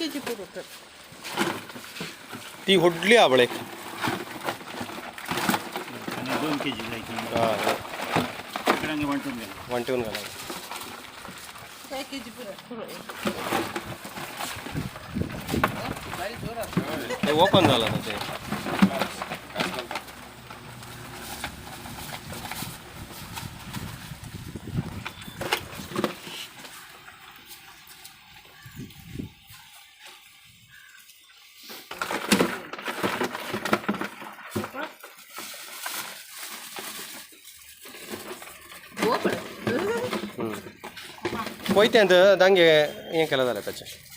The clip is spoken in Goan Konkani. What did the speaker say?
केजी पुरो तर. ती व्हडली आबळे. आनी 2 केजी जाय. हय. इकरांक वांटून घाल. वांटून घाला. काय केजी पुरो पुरो. बारीक जोरात. ते ओपन झालं ना ते. हो पडे. पळय तें दांगे हें केलां जाल्यार ताचें.